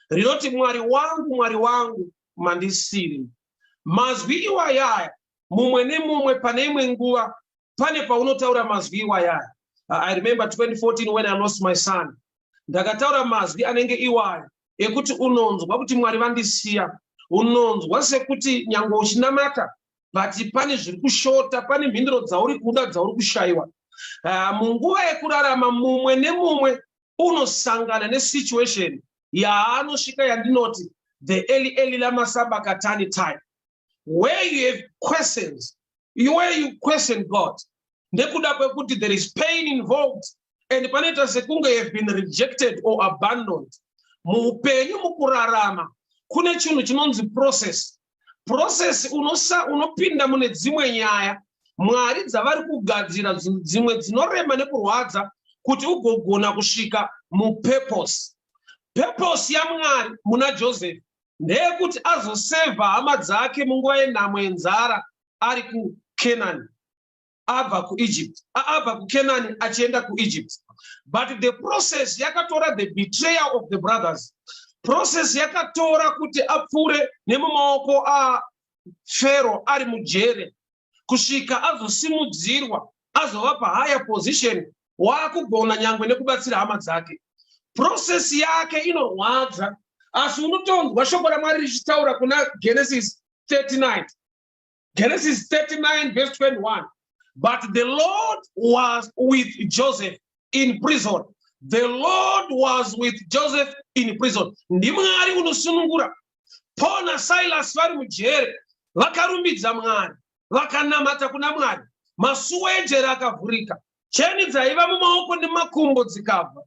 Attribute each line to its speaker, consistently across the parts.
Speaker 1: Rinoti, "Mwari wangu, Mwari wangu, mandisiirei?" Mazwi iwayaya, mumwe nemumwe pane imwe nguva pane paunotaura mazwi iwayaya. I remember 2014 when I lost my son. Ndakataura mazwi anenge iwayo ekuti unonzwa kuti Mwari vandisiya. Unonzwa sekuti nyange uchinamata, but pane zviri kushota, pane mhinduro dzauri kuda dzauri kushayiwa. Munguva yekurarama, mumwe nemumwe unosangana nesituation yaanosvika yandinoti the "Eli Eli lama sabachthani" time, where you have questions, where you question God nekuda kwekuti there is pain involved and panoita sekunge you have been rejected or abandoned. Muupenyu, mukurarama, kune chinhu chinonzi process. Process unopinda mune dzimwe nyaya Mwari dzavari kugadzira, dzimwe dzinorema nekurwadza, kuti ugogona kusvika mupurpose. Purpose yaMwari muna Joseph ndeyekuti azosevha hama dzake munguva yenhamo yenzara ari kuCanaan, abva kuEgypt, abva kuCanaan achienda kuEgypt. But the process yakatora the betrayal of the brothers. Process yakatora kuti apfuure nemumaoko aFaro ari mujere, kusvika azosimudzirwa, azova pahigher position, waakugona nyangwe nekubatsira hama dzake. Process yake inorwadza, asi unotonzwa shoko raMwari richitaura kuna Genesis 39, Genesis 39 verse 21: "But the Lord was with Joseph in prison." The Lord was with Joseph in prison. NdiMwari unosunungura. Paul naSilas vari mujere vakarumbidza Mwari, vakanamata kuna Mwari, masuo ejere akavhurika, cheni dzaiva mumaoko nemakumbo dzikabva.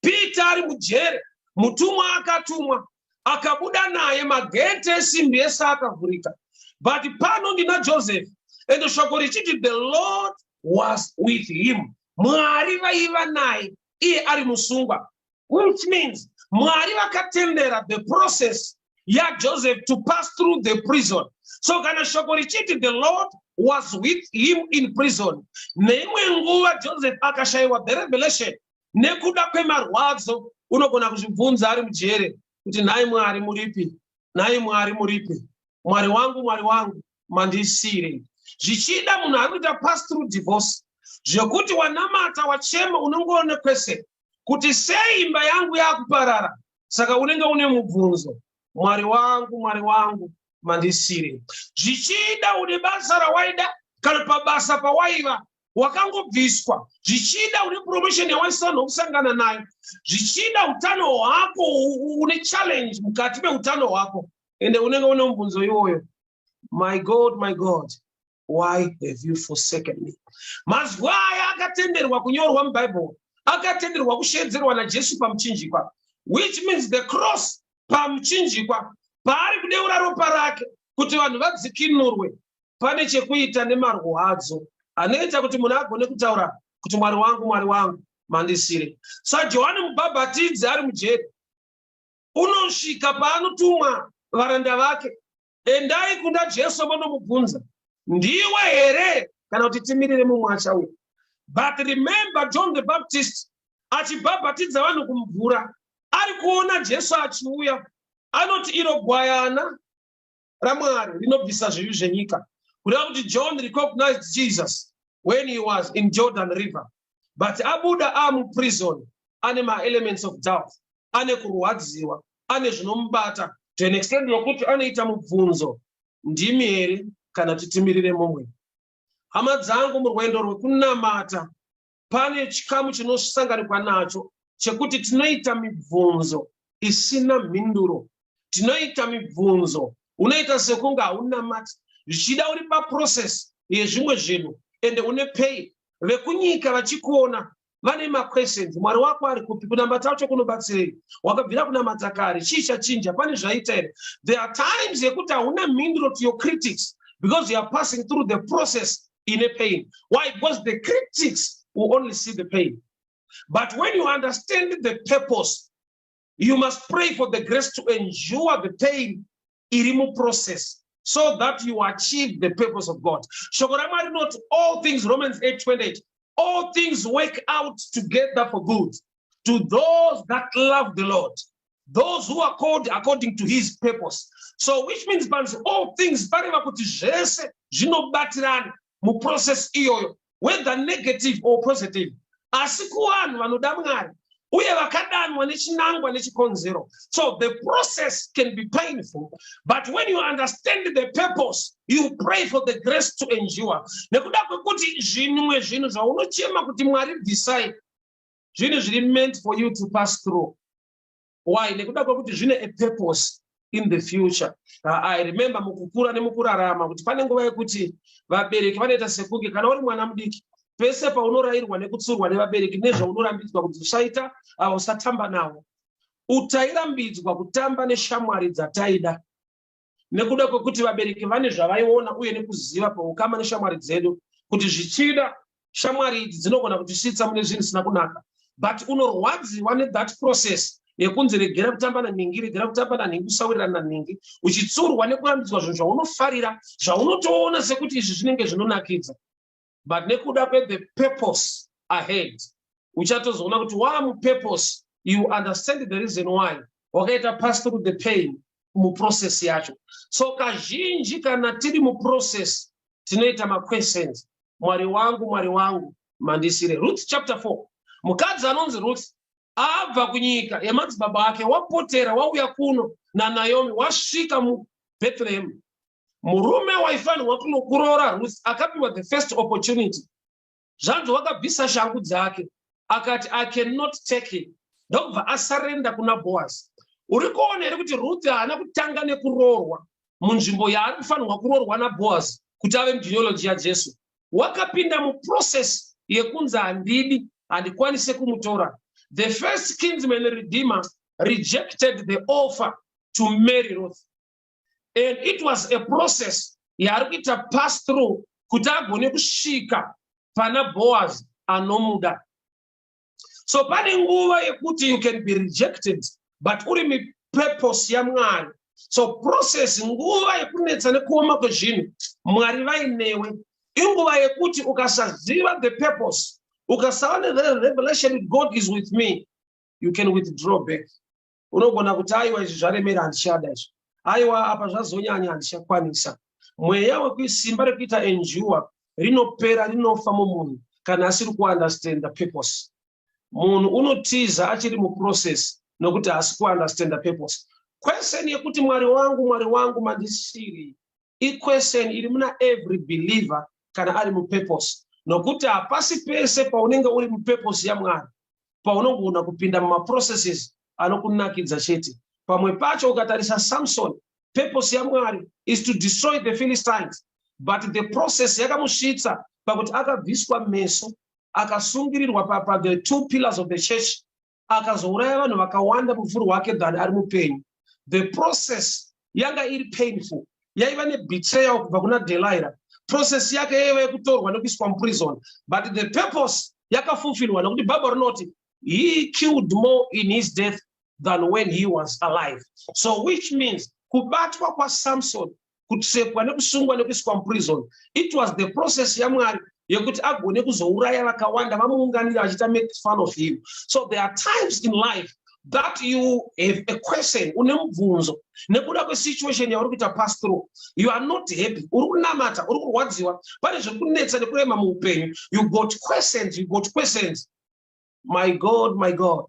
Speaker 1: Peter ari mujere, mutumwa akatumwa akabuda naye, magate esimbi ese akavhurika. But pano ndina Joseph, ende shoko richiti the Lord was with him. Mwari vaiva naye iye ari musungwa, which means Mwari vakatendera the process yaJoseph to pass through the prison. So kana shoko richiti the Lord was with him in prison, neimwe nguva Joseph akashayiwa the revelation nekuda kwemarwadzo. Unogona kuzvibvunza ari mujere kuti, "Nhai Mwari, muripi? Nhai Mwari, muripi? Mwari wangu, Mwari wangu, mandisiyirei?" Zvichida munhu ari kuita pass through divorce, zvekuti wanamata, wachema, unongoone kwese kuti sei imba yangu yakuparara. Saka unenge une mubvunzo, "Mwari wangu, Mwari wangu, mandisiyirei?" Zvichida une basa rawaida, kana pabasa pawaiva wakangobviswa. Zvichida une promotion yawaifanirwa kusangana nayo. Zvichida utano hwako, une challenge mukati meutano hwako, ende unenge une mubvunzo iwoyo, "My God, my God, why have you forsaken me?" Mazwi aya akatenderwa kunyorwa muBhaibheri, akatenderwa kushedzerwa naJesu pamuchinjikwa, which means the cross, pamuchinjikwa paari kudeura ropa rake kuti vanhu vadzikinurwe, pane chekuita nemarwadzo anoita kuti munhu agone kutaura kuti, "Mwari wangu, Mwari wangu, mandisiyirei?" SaJohani Mubhabhatidzi ari mujeri, unosvika paanotumwa varanda vake, "Endai kuna Jesu munomubvunza, ndiwe here kana kuti timirire mumwe achauya?" But remember, John the Baptist achibhabhatidza vanhu kumvura, ari kuona Jesu achiuya, anoti, "Iro gwayana raMwari rinobvisa zvivi zvenyika." Kureva kuti John recognized Jesus when he was in Jordan River, but abuda amuprison ane maelements of doubt, ane kurwadziwa, ane zvinomubata to an extent yokuti anoita mubvunzo, "Ndimi here kana titimirire mumwe?" Hama dzangu, murwendo rwekunamata pane chikamu chinosanganikwa nacho chekuti tinoita mibvunzo isina mhinduro. Tinoita mibvunzo, unoita sekunge haunamati. Zvichida uri paprocess yezvimwe zvinhu ende une pain. Vekunyika vachikuona vane maquestions, "Mwari wako ari kupi? Kunamata wacho kunobatsirei? Wakabvira kunamata kare, chii chachinja? Pane zvaita here?" There are times yekuti hauna mhinduro to your critics because you are passing through the process in a pain. Why? Because the critics will only see the pain. But when you understand the purpose, you must pray for the grace to endure the pain iri muprocess so that you achieve the purpose of God. Shoko raMwari rinoti all things, Romans 8:28, all things work out together for good to those that love the Lord. Those who are called according to his purpose. So which means panzi all things, pareva kuti zvese zvinobatirana muprocess iyoyo, whether negative or positive, asi kuvanhu vanoda Mwari uye vakadanwa nechinangwa nechikonzero. So the process can be painful, but when you understand the purpose, you pray for the grace to endure, nekuda kwekuti zvimwe zvinhu zvaunochema kuti Mwari bvisai, zvinhu zviri meant for you to pass through. Why? Nekuda kwekuti zvine a purpose in the future. I remember mukukura nemukurarama kuti pane nguva yekuti vabereki vanoita sekunge kana uri mwana mudiki, pese paunorayirwa nekutsurwa nevabereki nezvaunorambidzwa kuti usaita, usatamba navo. Utairambidzwa kutamba neshamwari dzataida nekuda kwekuti vabereki vane zvavaiona uye nekuziva paukama neshamwari dzedu, kuti zvichida shamwari idzi dzinogona kutisvitsa mune zvinhu zvisina kunaka. But unorwadziwa nethat process yekunzi regera kutamba nanhingi, regera kutamba nanhingi, usawirirana nanhingi, uchitsurwa nekurambidzwa zvinhu zvaunofarira, zvaunotoona sekuti izvi zvinenge zvinonakidza. But nekuda kwethe purpose ahead, uchatozoona kuti waamupurpose, you understand the reason why wakaita pass through the pain muprocess yacho. So kazhinji kana tiri muprocess, tinoita maquestions: "Mwari wangu, Mwari wangu, mandisire?" Ruth chapter 4, mukadzi anonzi Ruth abva kunyika yemadzibaba ake, wapotera, wauya kuno naNaomi, wasvika muBethlehem. Murume waifanirwa kuroora Ruth akapiwa the first opportunity. Zvanzi wakabvisa shangu dzake akati, "I cannot take it," ndokubva asurrender kuna Boaz. Uri kuona here kuti Ruth haana kutanga nekuroorwa munzvimbo yaari kufanirwa kuroorwa naBoaz kuti ave mugenealogy yaJesu? Wakapinda muprocess yekunzi handidi, handikwanisi kumutora. The first kinsman redeemer rejected the offer to marry Ruth, and it was a process yaari kuita pass through kuti agone kusvika pana Boaz anomuda. So pane nguva yekuti you can be rejected, but uri mupurpose yaMwari. So process, nguva yekunetsa nekuoma kwezvinhu, Mwari vainewe. Inguva yekuti ukasaziva the purpose, ukasava nerevelation, "God is with me," you can withdraw back. Unogona kuti, "Aiwa, izvi zvaremera, handichada izvi. Aiwa, apa zvazonyanya, handichakwanisa." Mweya wekusimba rekuita endure rinopera, rinofa mumunhu kana asiri kuunderstanda purpose. Munhu unotiza achiri muprocess nokuti haasi kuunderstanda purpose. Question yekuti, "Mwari wangu, Mwari wangu, mandisiri?" iquestion iri muna every believer kana ari mupurpose, nokuti hapasi pese paunenge uri mupurpose yaMwari paunogona kupinda mumaprocesses anokunakidza chete. Pamwe pacho ukatarisa Samson, purpose yaMwari is to destroy the Philistines, but the process yakamusvitsa pakuti akabviswa meso, akasungirirwa pa the two pillars of the church, akazouraya vanhu vakawanda mupfuri hwake than ari mupenyu. The process yanga iri painful, yaiva nebetrayal kubva kuna Delilah. Process yake yaiva yekutorwa nekuiswa muprison, but the purpose yakafulfilwa, nekuti Bhaibheri rinoti he killed more in his death than when he was alive. So which means kubatwa kwaSamson, kutsekwa nekusungwa nekuiswa muprison, it was the process yaMwari yekuti agone kuzouraya vakawanda vamuunganira vachiita make fun of him. So there are times in life that you have a question, une mubvunzo nekuda kwesituation yauri kuita pass through. You are not happy, uri kunamata, uri kurwadziwa, pane zviri kunetsa nekurema muupenyu. You got questions, you got questions: "My God, my God,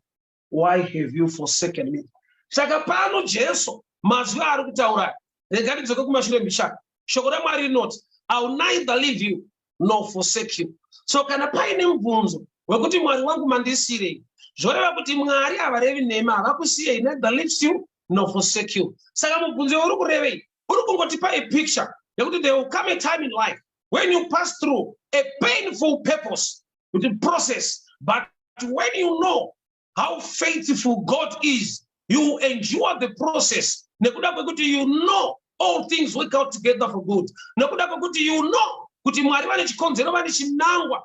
Speaker 1: why have you forsaken me?" Saka pano Jesu mazwi aari kutaura, rega ndidzoke kumashure mbishaka. Shoko raMwari rinoti, "I will neither leave you nor forsake you." So kana paine mubvunzo wekuti, "Mwari wangu, mandisirei?" zvoreva kuti Mwari havarevi nhema, havakusiyei, neither leaves you nor forsake you. Saka mubvunzo uri kurevei? Uri kungotipa a picture yekuti there will come a time in life when you pass through a painful purpose kuti process, but when you know how faithful God is, you will endure the process, nekuda kwekuti you know all things work out together for good, nekuda kwekuti you know kuti Mwari vane chikonzero, vane chinangwa.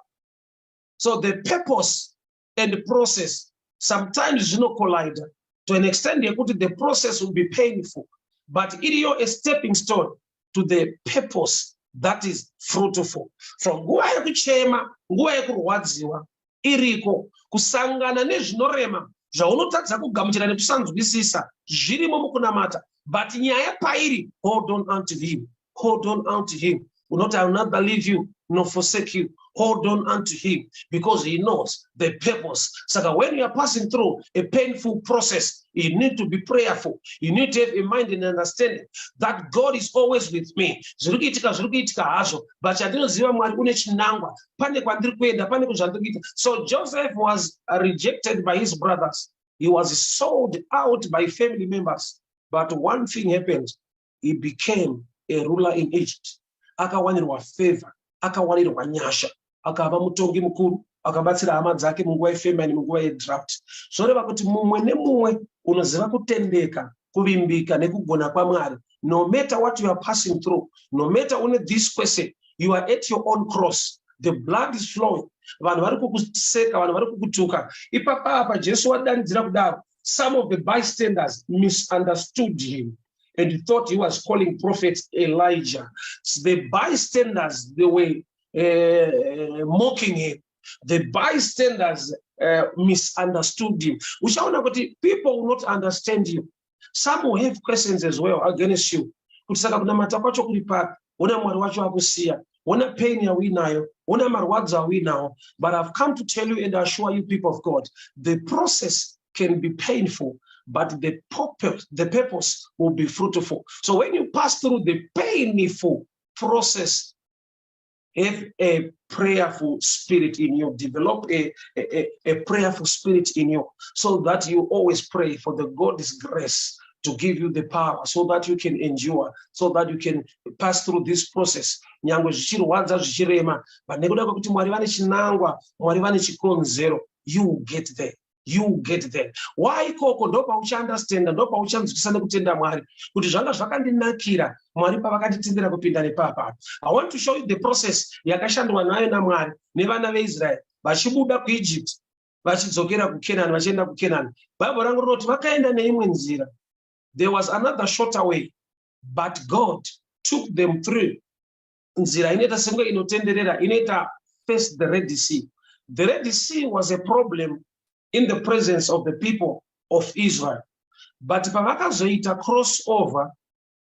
Speaker 1: So the purpose and the process sometimes zvinocollide to an extent yekuti the process will be painful, but iriyo a stepping stone to the purpose that is fruitful. From nguva yekuchema, nguva yekurwadziwa iriko, kusangana nezvinorema. Zvaunotadza kugamuchira nekusanzwisisa zvirimo mukunamata, but nyaya pairi, hold on unto Him, hold on unto Him. Unoti, "I will not leave you nor forsake you." Hold on unto Him because He knows the purpose. Saka when you are passing through a painful process, you need to be prayerful. You need to have a mind and understanding that God is always with me. Zviri kuitika, zviri kuitika hazvo, but chandinoziva, Mwari une chinangwa, pane kwandiri kuenda, pane kuzvandiri kuita. So Joseph was rejected by his brothers. He was sold out by family members, but one thing happened: he became a ruler in Egypt. Akawanirwa favor, akawanirwa nyasha, akava mutongi mukuru, akabatsira hama dzake munguva yefamine, munguva yedrought. Zvoreva kuti mumwe nemumwe unoziva kutendeka, kuvimbika nekugona kwaMwari, no matter what you are passing through, no matter une this question, you are at your own cross, the blood is flowing, vanhu vari kukuseka, vanhu vari kukutuka. Ipapa apa Jesu wadanidzira kudaro, some of the bystanders misunderstood him and thought he was calling Prophet Elijah. So the bystanders, they were mocking him. The bystanders misunderstood him. Uchaona kuti people will not understand you. Some will have questions as well against you, kuti saka kunamata kwacho kuri papi? Ona Mwari wacho akusiya, ona pain yauinayo, ona marwadzo auinawo. But I've come to tell you and assure you, people of God, the process can be painful, but the purpose will be fruitful. So when you pass through the painful process, have a prayerful spirit in you. Develop a prayerful spirit in you so that you always pray for the God's grace to give you the power so that you can endure, so that you can pass through this process, nyangwe zvichirwadza, zvichirema, but nekuda kwekuti Mwari vane chinangwa, Mwari vane chikonzero, you will get there, you will get there. Why? Ikoko ndopauchaunderstanda, ndopauchanzwisisa nekutenda Mwari kuti zvanga zvakandinakira Mwari pavakanditendera kupinda nepapa. I want to show you the process yakashandwa nayo naMwari nevana veIsraeri vachibuda kuEgypt vachidzokera kuCanaan, vachienda kuCanaan. Bhaibheri rangu rinoti vakaenda neimwe nzira. There was another shorter way, but God took them through nzira inoita sekunge inotenderera, inoita face the Red Sea. The Red Sea was a problem in the presence of the people of Israel, but pavakazoita cross over,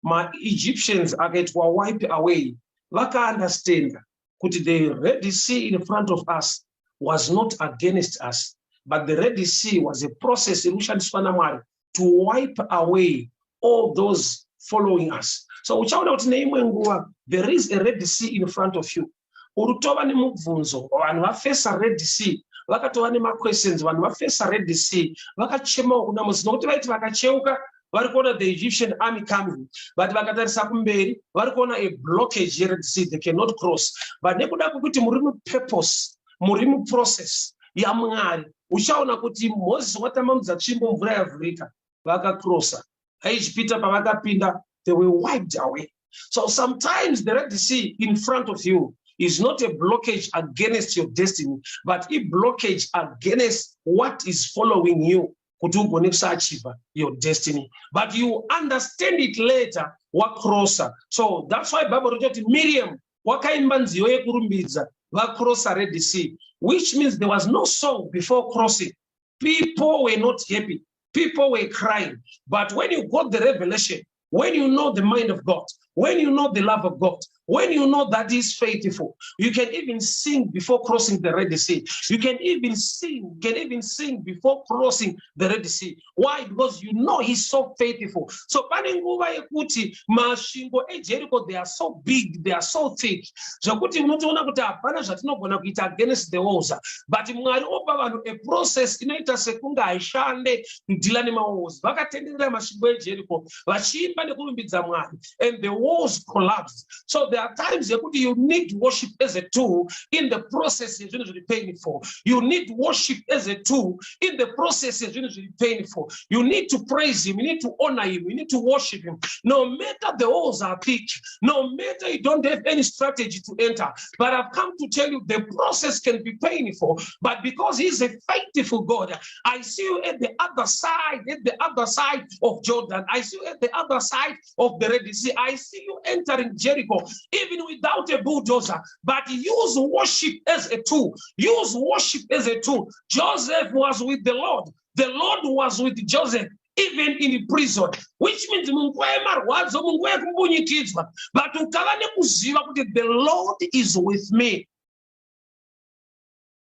Speaker 1: maEgyptians akaitwa wipe away. Vakaunderstanda kuti the Red Sea in front of us was not against us, but the Red Sea was a process iri kushandiswa naMwari to wipe away all those following us. So uchaona kuti neimwe nguva there is a Red Sea in front of you. Uri tova nemubvunzo. Vanhu vafesa Red Sea vakatova nemaquestions. Vanhu vafesa Red Sea vakachemawo kuna Mozisi, nokuti vaiti vakacheuka vari kuona the Egyptian army coming, but vakatarisa kumberi vari kuona a blockage yeRed Sea. They cannot cross. But nekuda kwekuti muri mupurpose, muri muprocess yaMwari, uchaona kuti Mozisi watambanudza tsvimbo, mvura yavhurika, vakakrosa. Vaijipita pavakapinda, they were wiped away. So sometimes the Red Sea in front of you is not a blockage against your destiny, but a blockage against what is following you kuti ugone kusaachieve your destiny. But you understand it later wakrosa. So that's why Bible rinoti Miriam wakaimba nziyo yekurumbidza vakrosa Red Sea, which means there was no song before crossing. People were not happy, people were crying. But when you got the revelation, when you know the mind of God, when you know the love of God, when you know that He's faithful, you can even sing before crossing the Red Sea. You can even sing, can even sing before crossing the Red Sea. Why? Because you know He's so faithful. So pane nguva yekuti masvingo eJericho, they are so big, they are so thick, zvekuti unotoona kuti hapana zvatinogona kuita against the walls. But Mwari opa vanhu a process inoita sekunge haishande kudeala nemawalls. Vakatenderera masvingo eJericho vachiimba nekurumbidza Mwari, and the walls collapsed. So there are times yekuti you need worship as a tool in the process yezvinhu zviri painful. You need worship as a tool in the process yezvinhu zviri painful. You need to praise Him, you need to honor Him, you need to worship Him, no matter the walls are thick, no matter you don't have any strategy to enter. But I've come to tell you, the process can be painful, but because He's a faithful God, I see you at the other side, at the other side of Jordan. I see you at the other side. side of the Red Sea. I see you entering Jericho even without a bulldozer, but use worship as a tool. Use worship as a tool. Joseph was with the Lord. The Lord was with Joseph even in prison, which means munguva yemarwadzo, munguva yekumbunyikidzwa, but ukava nekuziva kuti the Lord is with me.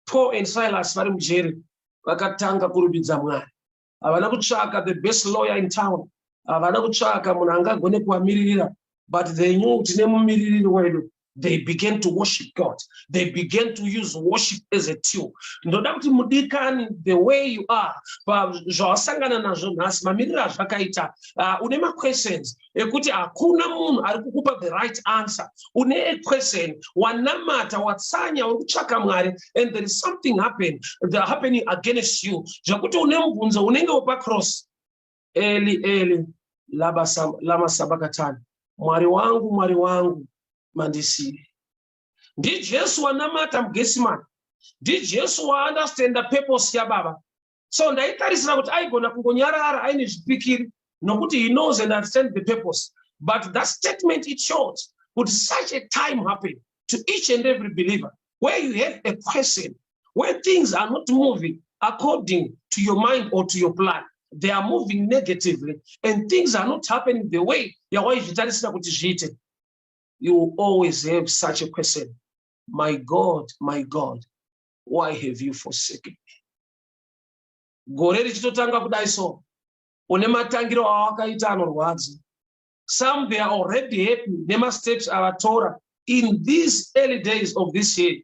Speaker 1: Paul and Silas vari mujeri vakatanga kurumbidza Mwari. Havana kutsvaka the best lawyer in town, havana kutsvaka munhu angagone kuvamiririra, but they knew tine mumiririri wedu. They began to worship God. They began to use worship as a tool. Ndoda kuti mudikani, the way you are, zvawasangana nazvo nhasi, mamiriro azvakaita, une maquestions ekuti hakuna munhu ari kukupa the right answer. Une a question, wanamata, watsanya, uri kutsvaka Mwari, and there is something happening against you, zvekuti une mubvunzo unenge wepacross: "Eli, Eli, lama sabakatani? Mwari wangu, Mwari wangu, mandisiye?" NdiJesu wanamata muGetsemane, ndiJesu waunderstanda purpose yaBaba. So ndaitarisira kuti aigona kungonyarara aine zvipikiri, nokuti he knows and understand the purpose. But that statement, it shows kuti such a time happen to each and every believer where you have a question, where things are not moving according to your mind or to your plan. They are moving negatively and things are not happening the way yawaizvitarisira kuti zviite. You will always have such a question: "My God, my God, why have you forsaken me?" Gore richitotanga kudai, so une matangiro awakaita anorwadza. Some, they are already happy nemasteps avatora in these early days of this year,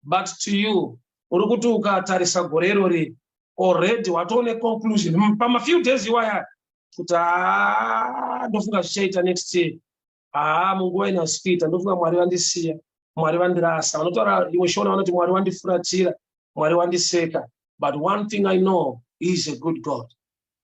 Speaker 1: but to you, uri kuti ukatarisa gore irori, already watone conclusion pamafew days iwaya kuti, "Haa, ndofunga zvichaita next year. Haa, munguva inhasi kuita, ndofunga Mwari vandisiya, Mwari vandirasa." Vanotaura imwe Shona vanoti, "Mwari wandifuratira, Mwari wandiseka." But one thing I know, he is a good God.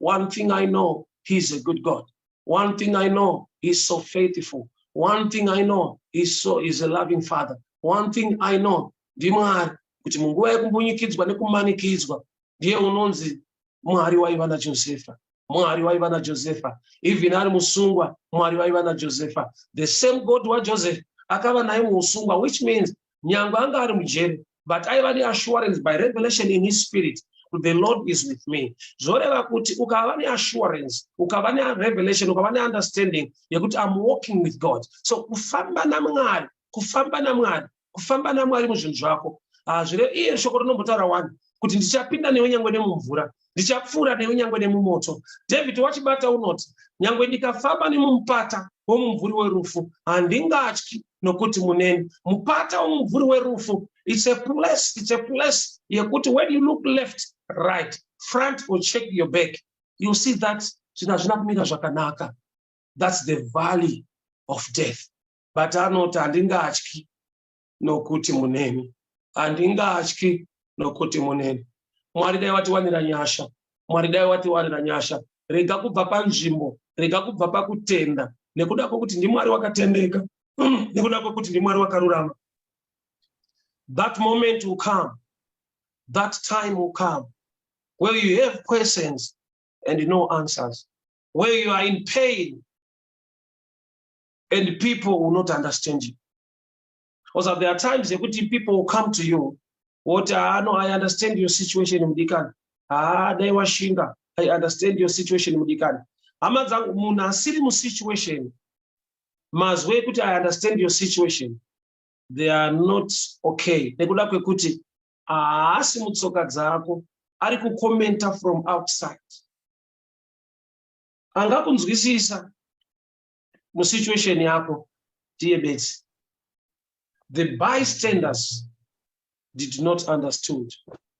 Speaker 1: One thing I know, he is a good God. One thing I know, he is so faithful. One thing I know, he is a loving Father. One thing I know, ndiMwari kuti munguva yekumbunyikidzwa nekumanikidzwa, ndiye unonzi Mwari waiva naJosefa. Mwari waiva naJosefa even ari musungwa. Mwari waiva naJosefa. The same God waJoseph akava naye muusungwa, which means nyangwe anga ari mujeri, but aiva neassurance by revelation in his spirit kuti the Lord is with me. Zvoreva kuti ukava neassurance, ukava nerevelation, ukava neunderstanding yekuti I'm walking with God. So kufamba naMwari, kufamba naMwari, kufamba naMwari muzvinhu zvako, zvire iye shoko rinombotaura wani kuti ndichapinda newe nyangwe nemumvura, ndichapfuura newe nyangwe nemumoto. David wachibata unoti, "Nyangwe ndikafamba nemumupata womumvuri werufu, handingatyi, nokuti muneni." Mupata womumvuri werufu, it's a place, it's a place yekuti when you look left, right, front or check your back, you see that zvinhu hazvina kumira zvakanaka. That's the valley of death. But anoti, "Handingatyi, nokuti muneni. Handingatyi, nokuti muneni." Mwari dai watiwanira nyasha. Mwari dai watiwanira nyasha. Rega kubva panzvimbo, rega kubva pakutenda, nekuda kwokuti ndiMwari wakatendeka, nekuda kwokuti ndiMwari wakarurama. That moment will come, that time will come where you have questions and no answers, where you are in pain and people will not understand you. Also, there are times yekuti people will come to you woti, "Ah, no, I understand your situation, mudikani. Ah, dai washinga. I understand your situation, mudikani." Hama dzangu, munhu asiri musituation, mazwi ekuti "I understand your situation," they are not okay, nekuda kwekuti haasi mutsoka dzako, ari kucommenta from outside. Angakunzwisisa musituation yako ndiye bedzi. The bystanders did not understood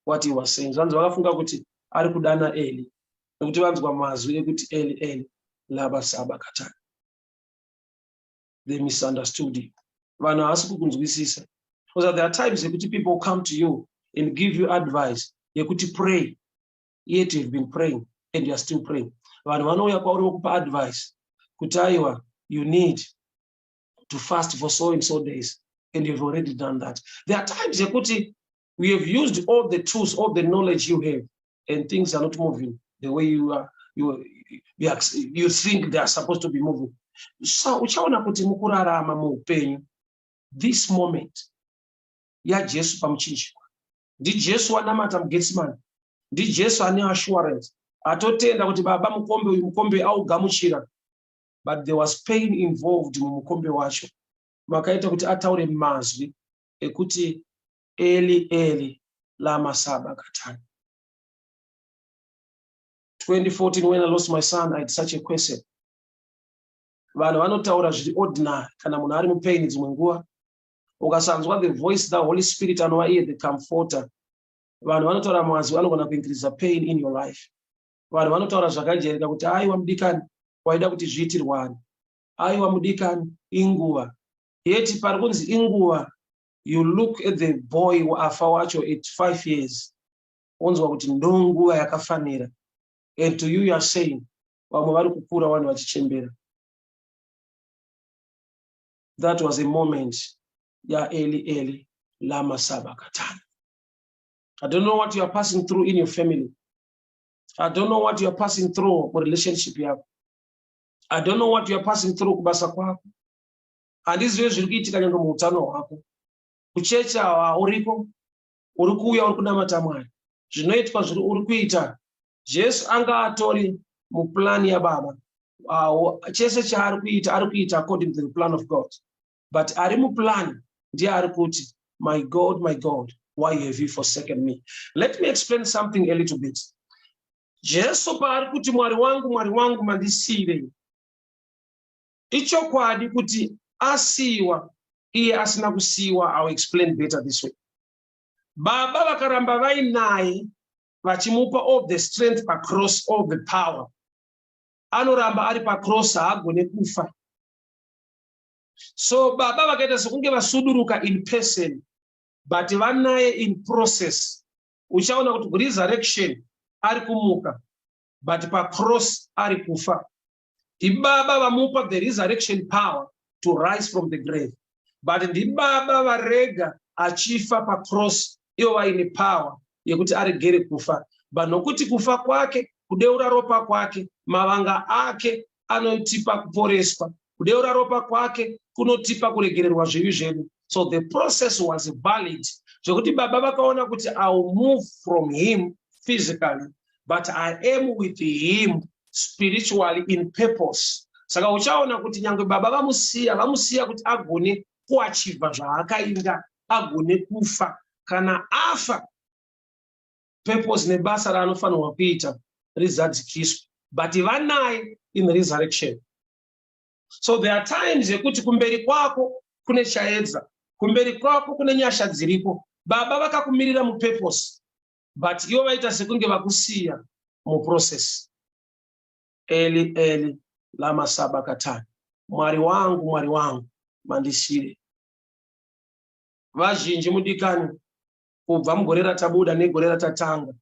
Speaker 1: what he was saying. Zvanzi vakafunga kuti ari kudana Eli, nekuti vanzwa mazwi ekuti, "Eli, Eli, lama sabakatani." They misunderstood him. Vanhu havasi kukunzwisisa, because there are times yekuti people come to you and give you advice yekuti pray, yet you've been praying and you are still praying. Vanhu vanouya kwauri vokupa advice kuti, "Aiwa, you need to fast for so and so days," and you've already done that. There are times yekuti we have used all the tools, all the knowledge you have, and things are not moving the way you are you think they are supposed to be moving. So uchaona kuti mukurarama muupenyu, this moment yaJesu pamuchinjikwa, ndiJesu wanamata muGetsimani, ndiJesu ane assurance, atotenda kuti, "Baba, mukombe uyu, mukombe augamuchira." But there was pain involved mumukombe wacho, makaita kuti ataure mazwi ekuti, "Eli, Eli, lama sabakatani." 2014, when I lost my son, I had such a question. Vanhu vanotaura zviri ordinary kana munhu ari mupain. Dzimwe nguva ukasanzwa the voice, the Holy Spirit anova iye the comforter, vanhu vanotaura mazwi anogona kuincreasa pain in your life. Vanhu vanotaura zvakajairika kuti, "Aiwa mudikani, waida kuti zviitirwani? Aiwa mudikani, inguva." Yeti pari kunzi inguva, you look at the boy afa wacho at 5 years, onzwa kuti ndonguva yakafanira. And to you, you are saying vamwe vari kukura, vanhu vachichembera. That was a moment yaEli, Eli, lama sabakatani. I don't know what you are passing through in your family. I don't know what you are passing through kurelationship yako. I don't know what you are passing through kubasa kwako. Handizive zviri kuitika nyange muutano hwako. Kuchechi uriko, uri kuuya, uri kunamata Mwari, zvinoitwa zviri uri kuita. Jesu anga atori muplan yaBaba. Chese chaari kuita, ari kuita according to the plan of God, but ari muplan ndiye ari kuti, "My God, my God, why have you forsaken me?" Let me explain something a little bit. Jesu paari kuti, "Mwari wangu, Mwari wangu, mandisiyirei," ichokwadi kuti asiyiwa, iye asina kusiyiwa. I will explain better this way. Baba vakaramba vainaye, vachimupa all the strength pacross, all the power. Anoramba ari pacross, haagone kufa. So Baba vakaita sekunge vasuduruka in person, but vanaye in process. Uchaona kuti kuresurrection ari kumuka, but pacross ari kufa. Ndibaba vamupa the resurrection power to rise from the grave, but ndibaba varega achifa pacross, ivo vaine power yekuti aregere kufa. But nokuti kufa kwake, kudeura ropa kwake, mavanga ake anotipa kuporeswa, kudeura ropa kwake kunotipa kuregererwa zvivi zvedu. So the process was valid, zvekuti Baba vakaona kuti, "I will move from him physically, but I am with him spiritually in purpose." Saka uchaona kuti nyange Baba vamusiya, vamusiya kuti agone kuachiever zvaakainga, agone kufa. Kana afa, purpose nebasa raanofanirwa kuita rizadzikiswa, but vanaye in resurrection. So there are times yekuti kumberi kwako kune chaedza, kumberi kwako kune nyasha dziripo. Baba vakakumirira mupurpose, but ivo vaita sekunge vakusiya muprocess. "Eli, Eli, lama sabakatani," Mwari wangu, Mwari wangu, mandisiyirei? Vazhinji mudikani, kubva mugore ratabuda negore ratatanga,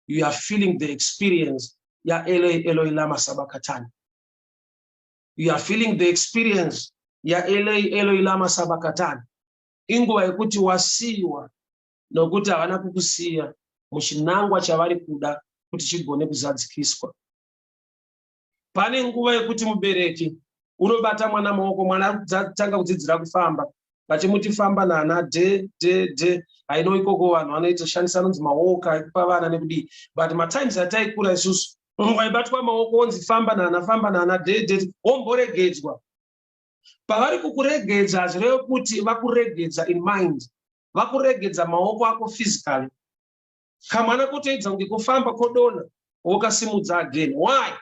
Speaker 1: you are feeling the experience yaEloi, Eloi, lama sabakatani. You are feeling the experience yaEloi, Eloi, lama sabakatani. Inguva yekuti wasiyiwa, nokuti havana kukusiya muchinangwa chavari kuda kuti chigone kuzadzikiswa. Pane nguva yekuti mubereki unobata mwana maoko, mwana ari kutanga kudzidzira kufamba, vachimuti, "Famba nana dhe dhe dhe." Haino ikoko vanhu vanoita shandisa anonzi maoka ekupa vana nekudii, but matimes ataikura isusu, waibatwa maoko onzi, "Famba nana, famba nana dhe dhe," womboregedzwa. Pavari kukuregedza, hazvireve kuti vakuregedza in mind, vakuregedza maoko ako physically. Kamwana kotoedza kunge kufamba, kodonha, wokasimudza again. Why?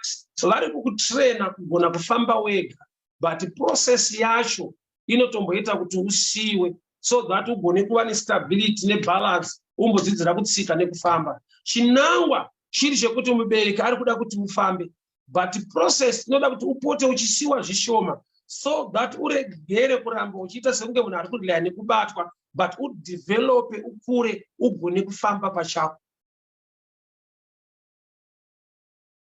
Speaker 1: Vari kukutraina kugona kufamba wega, but process yacho inotomboita kuti usiyiwe so that ugone kuva nestability nebalance, umbodzidzira kutsika nekufamba. Chinangwa chiri chekuti mubereki ari kuda kuti ufambe, but process inoda kuti upote uchisiwa zvishoma so that uregere kuramba uchiita sekunge munhu ari kurelya nekubatwa, but udevelope, ukure, ugone kufamba pachako.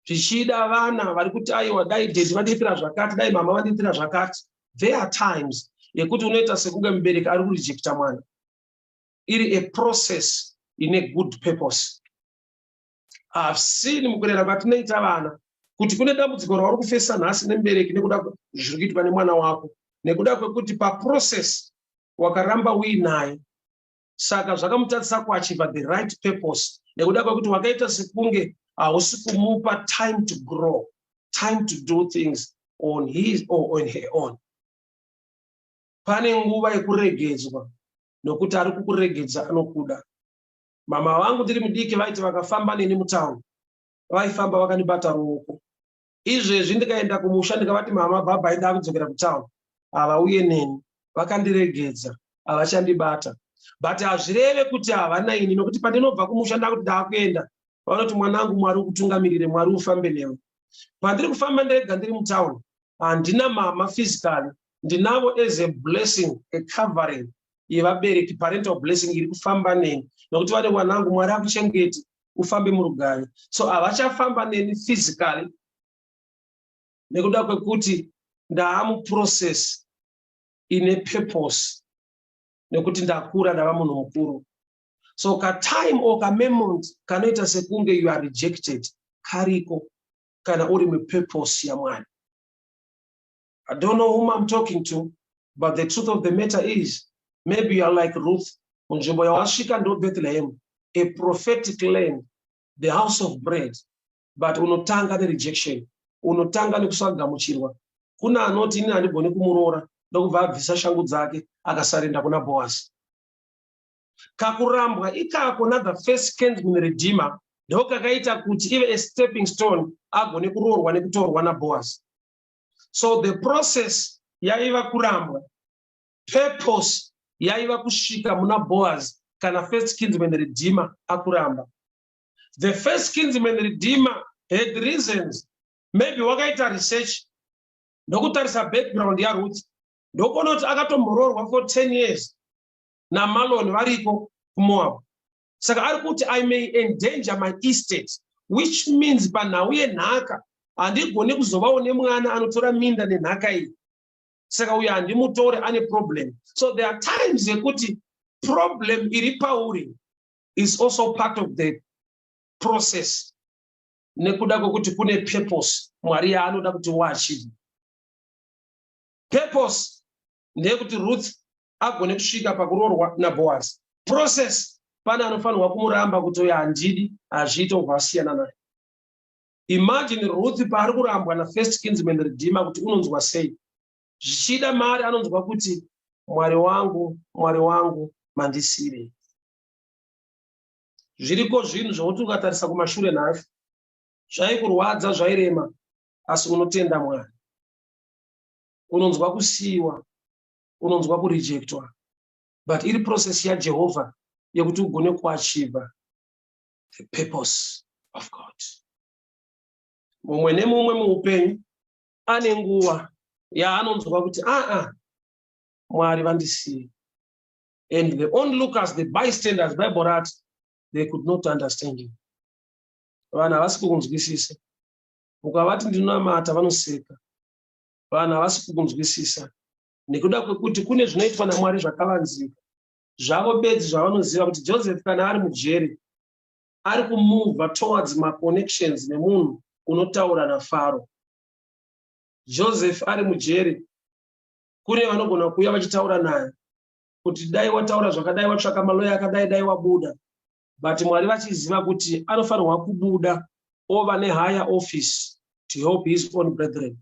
Speaker 1: Zvichida vana vari kuti, "Aiwa, dai daddy vandiitira zvakati, dai mama vandiitira zvakati." There are times yekuti unoita sekunge mubereki ari kurejecta mwana, iri a process ine good purpose. I've seen mukurera kwatinoita vana. Kuti kune dambudziko rauri kufesa nhasi nemubereki nekuda zviri kuitwa nemwana wako, nekuda kwekuti paprocess wakaramba uinaye, saka zvakamutadzisa kuachieva the right purpose, nekuda kwekuti wakaita sekunge hausi kumupa time to grow, time to do things on his or on her own. Pane nguva yekuregedzwa, nokuti ari kukuregedza anokuda. Mama vangu ndiri mudiki vaiti vakafamba neni mutauni, vaifamba vakandibata ruoko. Izvezvi ndikaenda kumusha, ndikavati, "Mama, bhabhai, ndakudzokera kutauni," havauye neni, vakandiregedza, havachandibata. But hazvireve kuti havana ini, nokuti pandinobva kumusha ndakuti ndaakuenda, vanoti, "Mwanangu, Mwari ukutungamirire, Mwari ufambe newe." Pandiri kufamba ndega ndiri mutauni, handina mama physically, ndinavo as a blessing, a covering yevabereki, parental blessing iri kufamba neni, nokuti vane, "Mwanangu, Mwari akuchengeti, ufambe murugare." So havachafamba neni physically nekuda kwekuti ndaamuprocess ine purpose, nekuti ndakura, ndava munhu mukuru. So katime or kamoment kanoita sekunge you are rejected kariko kana uri mupurpose yaMwari. I don't know whom I'm talking to, but the truth of the matter is maybe you are like Ruth. Munzvimbo yawasvika ndo Bethlehem, a prophetic land, the house of bread, but unotanga nerejection, unotanga nekusagamuchirwa. Kuna anoti, "Ini handigoni kumuroora," ndokubva abvisa shangu dzake, akasarenda kuna Boasi. Kakurambwa ikako na the first kinsman redeemer ndo kakaita kuti ive a stepping stone, agone kuroorwa nekutorwa naBoasi. So the process yaiva kurambwa, purpose yaiva kusvika muna Boaz. Kana first kinsman redeemer akuramba, the first kinsman redeemer had reasons. Maybe wakaita research ndokutarisa background yaRuth, ndokuona kuti akatomboroorwa for 10 years naMalon variko kuMoab. Saka ari kuti, "I may endanger my estate," which means panhau yenhaka handigoni kuzovawo nemwana anotora minda nenhaka iyi, saka uyo handimutore, ane problem. So there are times yekuti problem iri pauri is also part of the process, nekuda kwekuti kune purpose Mwari yaanoda kuti uachieve. Purpose ndeyekuti Ruth agone kusvika pakuroorwa naBoaz. Process, pane anofanirwa kumuramba kuti uyo handidi, hazviite, ubva asiyana naye. Imagine Ruth paari kurambwa nafirst kinsman redeemer, kuti unonzwa sei? Zvichida mari anonzwa kuti, "Mwari wangu, Mwari wangu, mandisirei?" Zviriko zvinhu zvokuti ukatarisa kumashure nhasi zvaikurwadza, zvairema, asi unotenda Mwari. Unonzwa kusiyiwa, unonzwa kurejectwa, but iri process yaJehovha yekuti ugone kuachieva the purpose of God. Mumwe nemumwe muupenyu ane nguva yaanonzwa kuti, "Aa, Mwari vandisiye." And the onlookers, the bystanders, Bible rati they could not understand him. Vanhu havasi kukunzwisisa. Ukavati, "Ndinonamata," vanoseka. Vanhu havasi kukunzwisisa nekuda kwekuti kune zvinoitwa naMwari zvakavanzika. Zvavo bedzi zvavanoziva kuti Joseph kana ari mujeri ari kumuvha towards maconnections nemunhu unotaura naFaro. Joseph ari mujeri, kune vanogona kuuya vachitaura naye kuti dai wataura zvakadai, watsvaka maloya akadai, dai wabuda. But Mwari vachiziva kuti anofanirwa kubuda ova nehigher office to help his own brethren.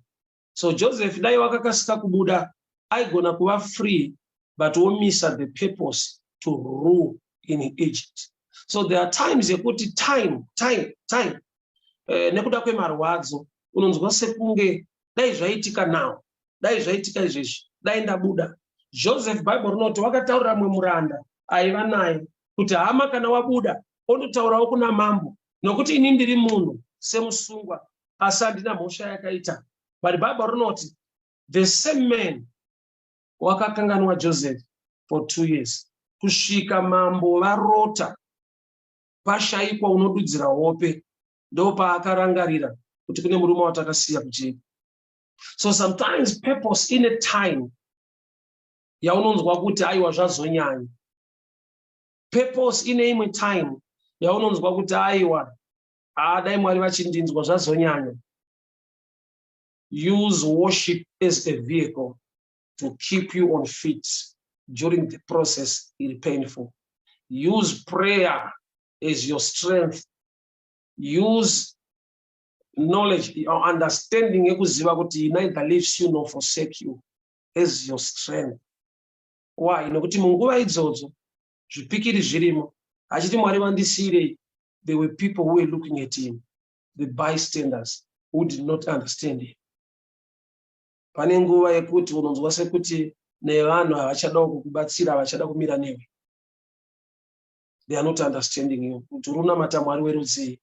Speaker 1: So Joseph dai wakakasika kubuda, aigona kuva free but womisa the purpose to rule in Egypt. So there are times yekuti time, time, time, nekuda kwemarwadzo unonzwa sekunge dai zvaitika now, dai zvaitika izvezvi, dai ndabuda. Joseph, Bible rinoti wakataurira mumwe muranda aiva naye kuti, "Hama, kana wabuda, ondotaurawo kuna mambo, nokuti ini ndiri munhu semusungwa, asi handina mhosva yakaita." But Bible rinoti the same man wakakanganwa Joseph for 2 years, kusvika mambo varota, pashayikwa unodudzira hope, ndopaakarangarira kuti kune murume watakasiya kujeri. So sometimes purpose ine time yaunonzwa kuti, "Aiwa, zvazonyanya." Purpose ine imwe time yaunonzwa kuti, "Aiwa, dai Mwari vachindinzwa, zvazonyanya." Use worship as a vehicle to keep you on feet during the process iri painful. Use prayer as your strength. Use knowledge or understanding yekuziva kuti He neither leaves you nor forsake you as your strength. Why? Nokuti munguva idzodzo zvipikiri zvirimo. Achiti, "Mwari vandisiyirei?" There were people who were looking at him, the bystanders who did not understand him. Pane nguva yekuti unonzwa sekuti nevanhu havachadawo kukubatsira, havachada kumira newe. They are not understanding you, kuti uri unamata Mwari werudzii.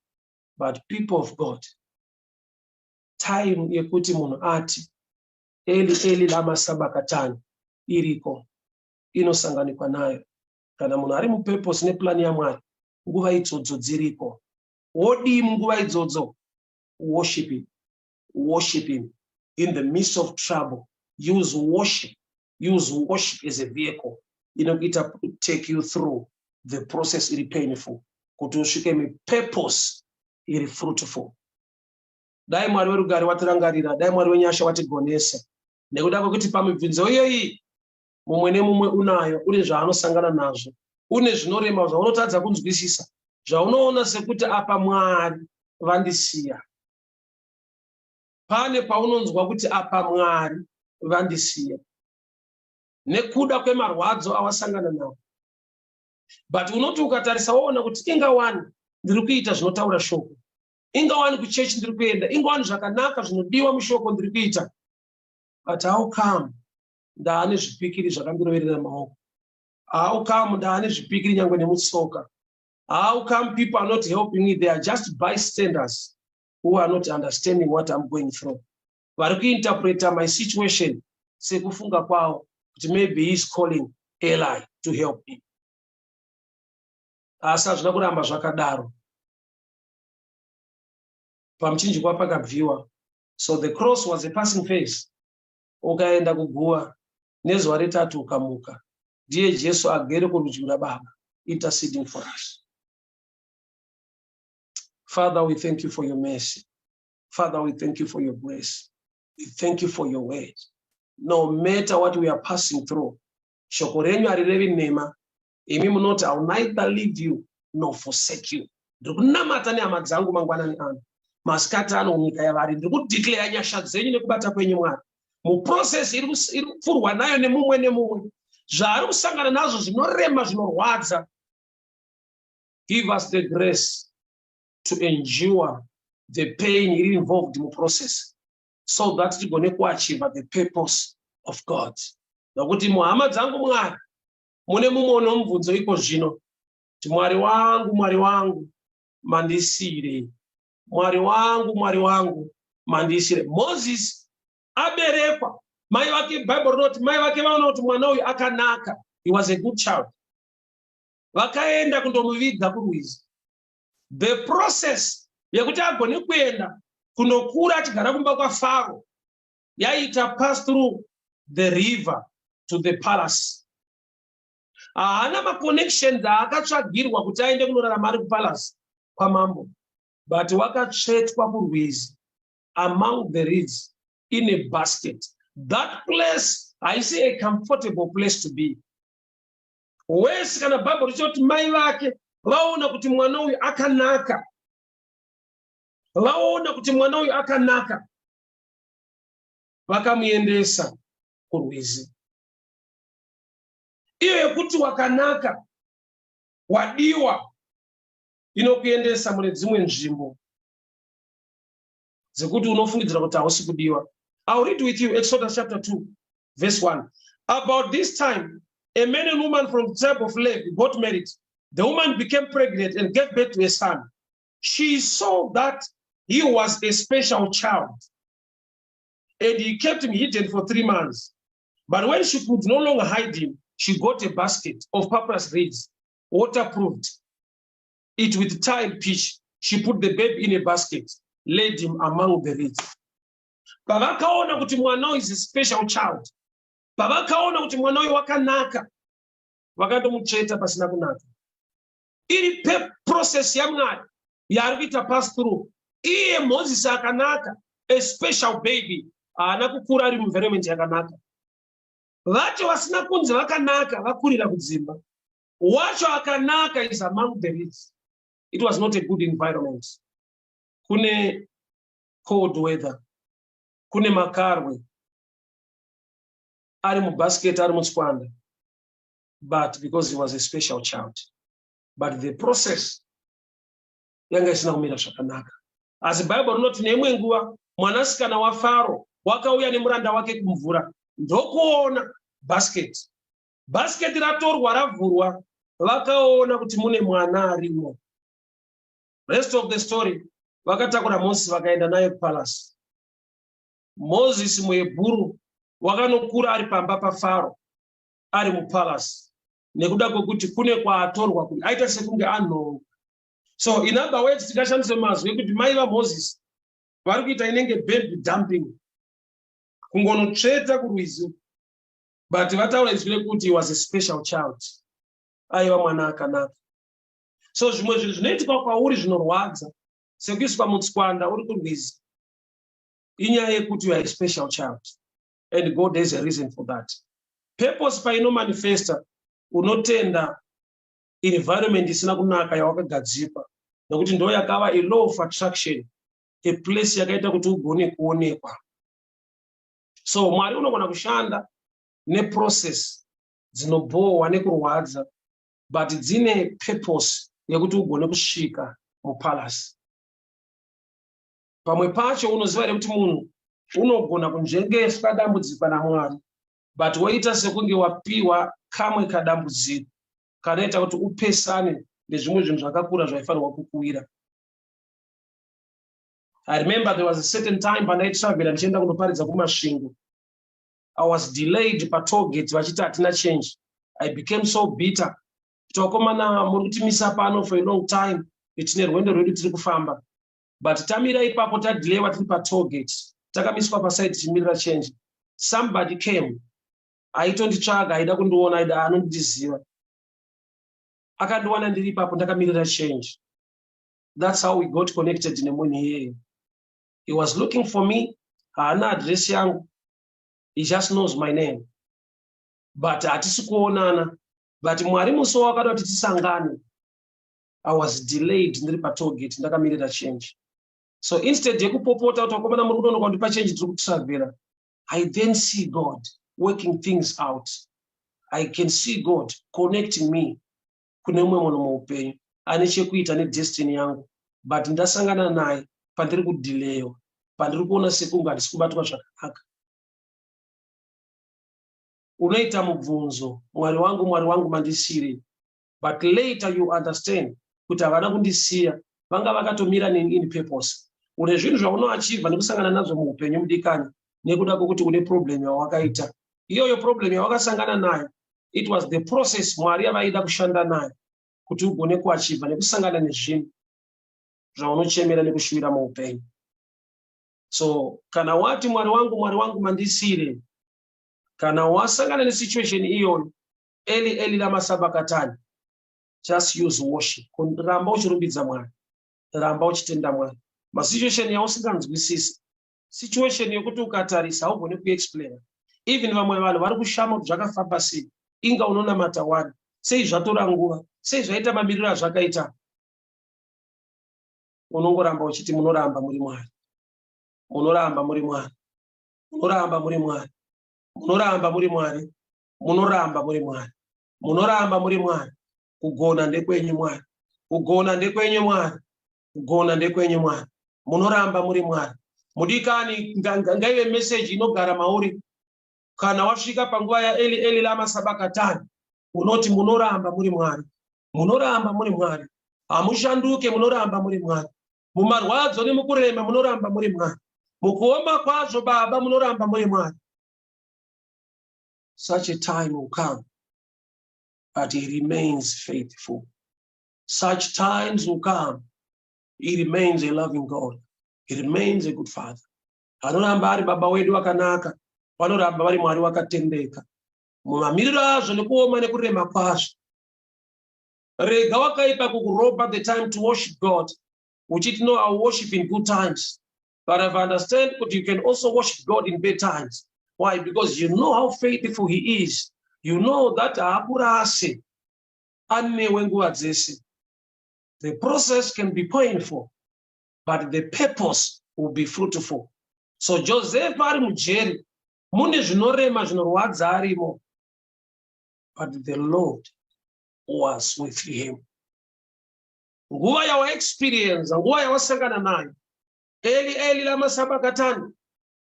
Speaker 1: But people of God, time yekuti munhu ati, "Eli Eli lama sabakatani," iriko, inosanganikwa nayo. Kana munhu ari mupurpose neplan yaMwari, nguva idzodzo dziriko. Wodii munguva idzodzo? Worship him, worship him in the midst of trouble. Use worship, use worship as a vehicle inokuita take you through the process iri painful kuti usvike mupurpose iri fruitful. Dai Mwari werugare watirangarira, dai Mwari wenyasha watigonesa, nekuda kwekuti pamibvunzo iyoyi mumwe nemumwe unayo, une zvaanosangana nazvo, une zvinorema zvaunotadza kunzwisisa, zvaunoona sekuti apa Mwari vandisiya. Pane paunonzwa kuti apa Mwari vandisiya nekuda kwemarwadzo awasangana nawo. But unoti ukatarisa woona kuti ingawani ndiri kuita zvinotaura shoko, ingawani kuchechi ndiri kuenda, ingawani zvakanaka zvinodiwa mushoko ndiri kuita, but how come ndaane zvipikiri zvakandiroverera maoko? How come ndaane zvipikiri nyangwe nemutsoka? How come people are not helping me? They are just bystanders who are not understanding what I'm going through. Vari kuinterpreta my situation sekufunga kwavo kuti maybe he is calling Eli to help me. Asi hazvina kuramba zvakadaro. Pamuchinjikwa pakabviwa. So the cross was a passing phase. Ukaenda kuguva, nezuva retatu ukamuka. Ndiye Jesu agere kurudyi rwaBaba, interceding for us. Father, we thank you for your mercy. Father, we thank you for your grace. We thank you for your word. No matter what we are passing through, shoko renyu harirevi nhema. Imi munoti, "I will neither leave you nor forsake you." Ndiri kunamata nehama dzangu mangwanani ano, masikati ano, munyika yavari. Ndiri kudeclare nyasha dzenyu nekubata kwenyu, Mwari, muprocess iri kupfuurwa nayo nemumwe nemumwe, zvaari kusangana nazvo zvinorema, zvinorwadza. Give us the grace to endure the pain iri involved muprocess so that tigone kuachieve the purpose of God. Nokuti muhama dzangu, Mwari, mune mumwe unomubvunzo iko zvino kuti, "Mwari wangu, Mwari wangu, mandisiyirei? Mwari wangu, Mwari wangu, mandisiyirei?" Moses aberekwa, mai vake, Bhaibheri rinoti mai vake vaona kuti mwana uyu akanaka. He was a good child. Vakaenda kundomuviga kurwizi. The process yekuti agone kuenda kunokura achigara kumba kwaFaro yaita pass through the river to the palace. Haana maconnections aakatsvagirwa kuti aende kunorarama ari kupalace kwamambo, but wakatsvetwa kurwizi among the reeds in a basket. That place haisi a comfortable place to be. Wese kana Bhaibheri richoti mai vake vaona kuti mwana uyu akanaka, vaona kuti mwana uyu akanaka, vakamuendesa kurwizi. Iyo yekuti wakanaka, wadiwa, inokuendesa mune dzimwe nzvimbo dzekuti unofungidzira kuti hausi kudiwa. I'll read with you Exodus chapter 2 verse 1. About this time, a man and woman from the tribe of Levi got married. The woman became pregnant and gave birth to a son. She saw that he was a special child, and he kept him hidden for 3 months. But when she could no longer hide him, she got a basket of papyrus reeds, waterproofed it with tar and pitch. She put the baby in a basket, laid him among the reeds. Pavakaona kuti mwana uyu is a special child, pavakaona kuti mwana uyu wakanaka, vakandomutsveta pasina kunaka. Iri process yaMwari yaari kuita pass through iye Mozisi akanaka, a special baby. Haana kukura ari muenvironment yakanaka. Vacho vasina kunzi vakanaka vakurira kudzimba. Wacho akanaka is among the reeds. It was not a good environment. Kune cold weather, kune makarwe, ari mubasket, ari mutswanda, but because he was a special child. But the process yanga isina kumira zvakanaka. Asi Bhaibheri rinoti neimwe nguva mwanasikana waFaro wakauya nemuranda wake kumvura, ndokuona basket. Basket ratorwa, ravhurwa, vakaona kuti mune mwana arimo. Rest of the story, vakatakura Mozisi, vakaenda naye kupalace. Mozisi muHebhuru wakanokura ari pamba paFaro, ari mupalace, nekuda kwekuti kune kwaatorwa kuti aita sekunge anhonga. So in other words, tingashandise mazwi ekuti mai vaMozisi vari kuita inenge baby dumping, kungonotsveta kurwizi, but vataura izwi rekuti he was a special child, aiva mwana akanaka. So zvimwe zvinhu zvinoitika kwauri zvinorwadza sekuiswa mutswanda uri kurwizi, inyaya yekuti you are a special child and God has a reason for that purpose. Painomanifesta, unotenda environment isina kunaka yawakagadzikwa, nekuti ndo yakava a law of attraction, a place yakaita kuti ugone kuonekwa. So Mwari unogona kushanda neprocess dzinobhohwa nekurwadza, but dzine purpose yekuti ugone kusvika mupalace. Pamwe pacho unoziva here kuti munhu unogona kunzvengeswa dambudziko naMwari, but woita sekunge wapiwa kamwe kadambudziko kanoita kuti upesane nezvimwe zvinhu zvakakura zvaifanirwa kukuwira? I remember there was a certain time pandaitravhera ndichienda kunoparidza kuMasvingo. I was delayed patollgate, vachiti hatina change. I became so bitter kuti, "Vakomana, muri kutimisa pano for a long time, tine rwendo rwedu tiri kufamba." But tamira ipapo, tadelayiwa, tiri patollgate, takamiswa paside tichimirira change, somebody came aitonditsvaga, aida kundiona, aida anondiziva. Akandiwana ndiri ipapo ndakamirira change. That's how we got connected nemunhu iyeye. He was looking for me. Haana address yangu, he just knows my name, but hatisi kuonana. But Mwari musi wakada kuti tisangane, I was delayed ndiri patollgate ndakamirira change. So instead yekupopota kuti, "Vakomana, muri kunonoka kundipa change, tiri kutravhera," I then see God working things out. I can see God connecting me kune mumwe munhu muupenyu ane chekuita nedestiny yangu, but ndasangana naye pandiri kudelayiwa, pandiri kuona sekunge handisi kubatwa zvakanaka. Unoita mubvunzo, "Mwari wangu, Mwari wangu, mandisiyirei?" But later you understand kuti havana kundisiya, vanga vakatomira neni in purpose. Une zvinhu zvaunoachivha nekusangana nazvo muupenyu, mudikani, nekuda kwokuti une problem yawakaita. Iyoyo problem yawakasangana nayo, it was the process Mwari yavaida kushanda nayo kuti ugone kuachivha nekusangana nezvinhu zvaunochemera nekushuvira muupenyu. So kana wati, "Mwari wangu, Mwari wangu, mandisiyirei," kana wasangana nesituation iyoyo, "Eli Eli lama sabakatani," just use worship. Ramba uchirumbidza Mwari, ramba uchitenda Mwari. Masituation yausinganzwisisi, situation yekuti ukatarisa haugoni kuexplaina, even vamwe vanhu vari kushama kuti zvakafamba sei, inga unonamata wani, sei zvatora nguva, sei zvaita mamiriro azvakaita, unongoramba uchiti, "Munoramba muri Mwari, munoramba muri Mwari, munoramba muri Mwari, munoramba muri Mwari, munoramba muri Mwari, munoramba muri Mwari. Kugona ndekwenyu, Mwari, kugona ndekwenyu, Mwari, kugona ndekwenyu, Mwari. Munoramba muri Mwari." Mudikani, ngaive meseji inogara mauri. Kana wasvika panguva yaEli Eli lama sabakatani, unoti, "Munoramba muri Mwari, munoramba muri Mwari, hamushanduke, munoramba muri Mwari. Mumarwadzo nemukurema munoramba muri Mwari, mukuoma kwazvo, Baba, munoramba muri Mwari." Such a time will come, but he remains faithful. Such times will come, he remains a loving God, he remains a good father. Anoramba ari Baba wedu vakanaka, vanoramba vari Mwari wakatendeka mumamiriro azvo nekuoma nekurema kwazvo. Rega wakaipa kukurobha the time to worship God, uchiti, "No, I worship in good times." But I've understand that you can also worship God in bad times. Why? Because you know how faithful he is. You know that haakurase, anewe nguva dzese. The process can be painful, but the purpose will be fruitful. So Joseph ari mujeri, mune zvinorema, zvinorwadza arimo, but the Lord was with him. Nguva yawaexperienza, nguva yawasangana nayo, "Eli Eli lama sabakatani,"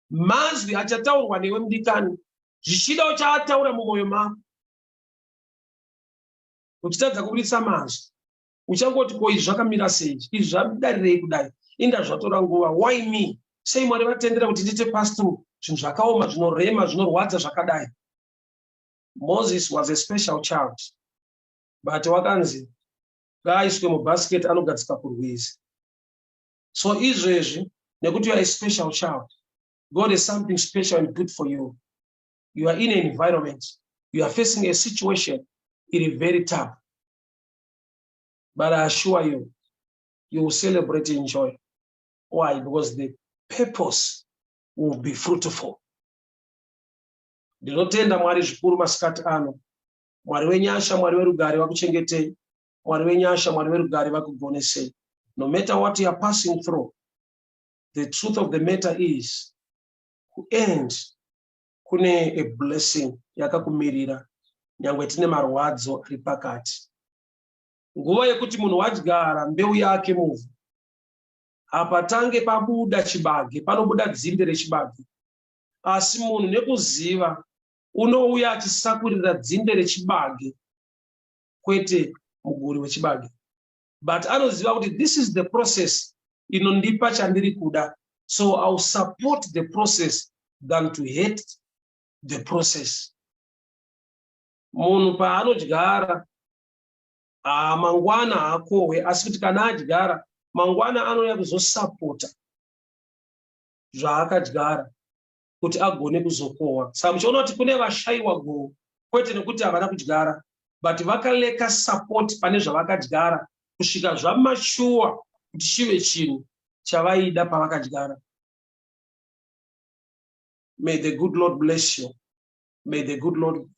Speaker 1: mazwi achataurwa newe, mudikani. Zvichida uchaataura mumwoyo mako uchitadza kubudisa mazwi, uchangoti, "Ko, izvi zvakamira sei? Izvi zvadarirei kudai? Inda zvatora nguva. Why me? Sei Mwari vatendera kuti ndiite pass through zvinhu zvakaoma, zvinorema, zvinorwadza zvakadai?" Moses was a special child, but wakanzi ngaaiswe mubasket, anogadzika kurwizi. So izvezvi, nekuti you are a special child, God is something special and good for you. You are in an environment, you are facing a situation iri very tough, but I assure you, you will celebrate in joy. Why? Because the purpose will be fruitful. Ndinotenda Mwari zvikuru masikati ano. Mwari wenyasha, Mwari werugare vakuchengetei. Mwari wenyasha, Mwari werugare vakugonesei. No matter what you are passing through, the truth of the matter is, kuend kune a blessing yakakumirira, nyangwe tine marwadzo ari pakati. Nguva yekuti munhu wadyara mbeu yake muvhu, hapatange pabuda chibage, panobuda dzinde rechibage. Asi munhu nekuziva unouya achisakurira dzinde rechibage, kwete muguri wechibage, but anoziva kuti this is the process inondipa chandiri kuda, so I will support the process than to hate the process. Munhu paanodyara, mangwana haakohwe, asi kuti kana adyara, mangwana anouya kuzosapota zvaakadyara kuti agone kuzokohwa. Saka muchiona kuti kune vashayiwa goho, kwete nekuti havana kudyara, but vakalacka support pane zvavakadyara kusvika zvamature kuti chive chinhu chavaida pavakadyara. May the good Lord bless you. May the good Lord